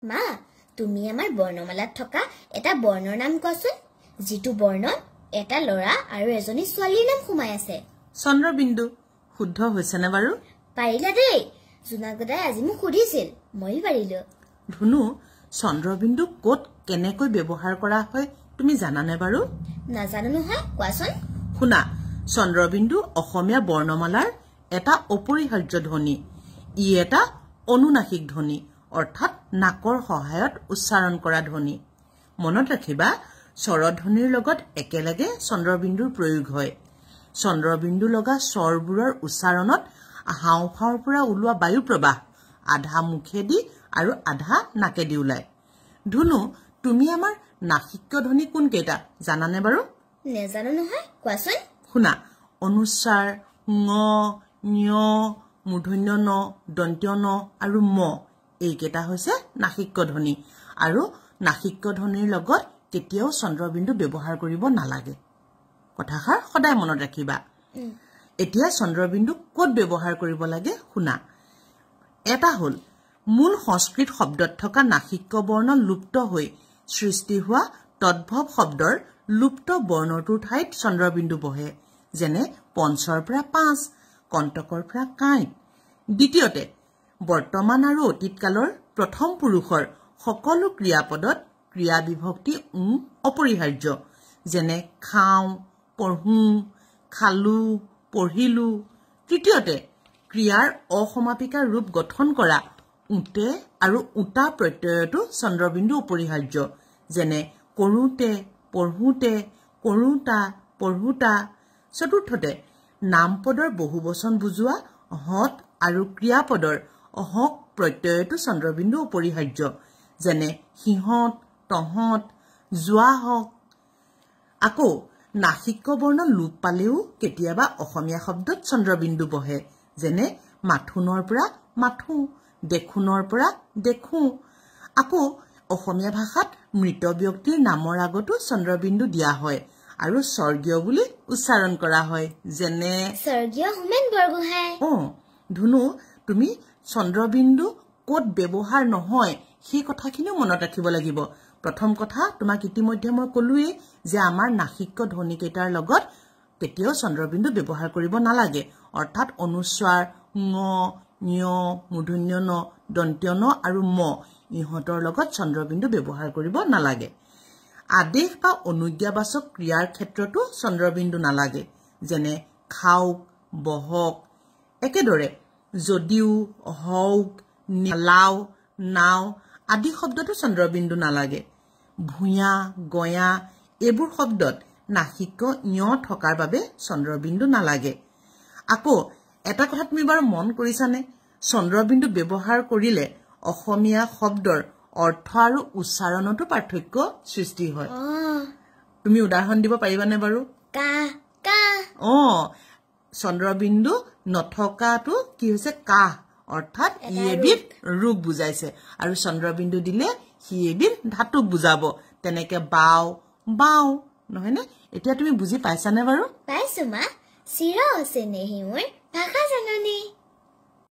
মা, তুমি আমাৰ বৰ্ণমালাত থকা এটা বৰ্ণৰ নাম কোৱাচোন, যিটো বৰ্ণত এটা ল'ৰা আৰু এজনী ছোৱালীৰ নাম সোমাই আছে। চন্দ্ৰবিন্দু। শুদ্ধ হৈছেনে বাৰু? পাৰিলা দেই। জোনাকদাই আজি মোক সুধিছিল, ময়ো পাৰিলো। ধুনু, চন্দ্ৰবিন্দু ক'ত কেনেকৈ ব্যৱহাৰ কৰা হয় তুমি জানানে বাৰু? নাজানো নহয়, কোৱাচোন। শুনা, চন্দ্ৰবিন্দু অসমীয়া বৰ্ণমালাৰ এটা অপৰিহাৰ্য ধ্বনি। ই এটা অনুনাসিক ধ্বনি, অৰ্থাৎ নাকৰ সহায়ত উচ্চাৰণ কৰা ধ্বনি। মনত ৰাখিবা, স্বৰধ্বনিৰ লগত একেলগে চন্দ্ৰবিন্দুৰ প্ৰয়োগ হয়। চন্দ্ৰবিন্দু লগা স্বৰবোৰৰ উচ্চাৰণত হাওঁফাওঁৰ পৰা ওলোৱা বায়ু প্ৰবাহ আধা মুখেদি আৰু আধা নাকেদি ওলায়। ধুনু, তুমি আমাৰ নাসিক্য ধ্বনি কোনকেইটা জানানে বাৰু? নেজানো নহয়, কোৱাচোন। শুনা, অনুস্বাৰ, ঙ, ঞ, মূৰ্ধন্য ন, দন্ত্য ন আৰু ম, এইকেইটা হৈছে নাসিক্য ধ্বনি। আৰু নাসিক্য ধ্বনিৰ লগত কেতিয়াও চন্দ্ৰবিন্দু ব্যৱহাৰ কৰিব নালাগে। কথাষাৰ সদায় মনত ৰাখিবা। এতিয়া চন্দ্ৰবিন্দু ক'ত ব্যৱহাৰ কৰিব লাগে শুনা। এটা হ'ল মূল সংস্কৃত শব্দত থকা নাসিক্য বৰ্ণ লুপ্ত হৈ সৃষ্টি হোৱা তদ্ভৱ শব্দৰ লুপ্ত বৰ্ণটোৰ ঠাইত চন্দ্ৰবিন্দু বহে, যেনে পঞ্চৰ পৰা পাঁচ, কণ্টকৰ পৰা কাঁইট। দ্বিতীয়তে, বৰ্তমান আৰু অতীতকালৰ প্ৰথম পুৰুষৰ সকলো ক্ৰিয়াপদত ক্ৰিয়া বিভক্তি উ অপৰিহাৰ্য, যেনে খাওঁ, পঢ়োঁ, খালো, পঢ়িলো। তৃতীয়তে, ক্ৰিয়াৰ অসমাপিকা ৰূপ গঠন কৰা উতে আৰু উতা প্ৰত্যয়তো চন্দ্ৰবিন্দু অপৰিহাৰ্য, যেনে কৰোঁতে, পঢ়োঁতে, কৰোঁতা, পঢ়োঁতা। চতুৰ্থতে, নামপদৰ বহুবচন বুজোৱা হত আৰু ক্ৰিয়াপদৰ হক প্ৰত্যয়তো চন্দ্ৰবিন্দু অপৰিহাৰ্য, যেনে সিহঁত, তহঁত, যোৱা হক। আকৌ নাসিক্য বৰ্ণ লোপ পালেও কেতিয়াবা অসমীয়া শব্দত চন্দ্ৰবিন্দু বহে, যেনে মাথোনৰ পৰা মাথোঁ, দেখোনৰ পৰা দেখোঁ। আকৌ অসমীয়া ভাষাত মৃত ব্যক্তিৰ নামৰ আগতো চন্দ্ৰবিন্দু দিয়া হয় আৰু স্বৰ্গীয় বুলি উচ্চাৰণ কৰা হয়, যেনে স্বৰ্গীয় হোমেন বৰগোহাঁই। ধুনু, তুমি চন্দ্ৰবিন্দু ক'ত ব্যৱহাৰ নহয় সেই কথাখিনিও মনত ৰাখিব লাগিব। প্ৰথম কথা তোমাক ইতিমধ্যে মই ক'লোৱেই যে আমাৰ নাসিক্য ধ্বনিকেইটাৰ লগত কেতিয়াও চন্দ্ৰবিন্দু ব্যৱহাৰ কৰিব নালাগে, অৰ্থাৎ অনুস্বাৰ, ঙ, ঞ, মূৰ্ধন্য ন, দন্ত্য ন আৰু ম, ইহঁতৰ লগত চন্দ্ৰবিন্দু ব্যৱহাৰ কৰিব নালাগে। আদেশ বা অনুজ্ঞাবাচক ক্ৰিয়াৰ ক্ষেত্ৰতো চন্দ্ৰবিন্দু নালাগে, যেনে খাওক, বহক। একেদৰে যদিও, হওক, লাও, নাও আদি শব্দতো চন্দ্ৰবিন্দু নালাগে। ভূঞা, গঞা এইবোৰ শব্দত নাসিক্য ঞ থকাৰ বাবে চন্দ্ৰবিন্দু নালাগে। আকৌ এটা কথা তুমি বাৰু মন কৰিছানে? চন্দ্ৰবিন্দু ব্যৱহাৰ কৰিলে অসমীয়া শব্দৰ অৰ্থ আৰু উচ্চাৰণতো পাৰ্থক্য সৃষ্টি হয়। তুমি উদাহৰণ দিব পাৰিবানে বাৰু? চন্দ্ৰবিন্দু নথকাটো কি হৈছে? কাহ, অৰ্থাৎ ই এবিধ ৰোগ বুজাইছে, আৰু চন্দ্ৰবিন্দু দিলে সি এবিধ ধাতুক বুজাব। তেনেকে বাও, বাও, নহয়নে? এতিয়া তুমি বুজি পাইছানে বাৰু? পাইছো মা। চিৰ চেনেহী মোৰ ভাষা জননী।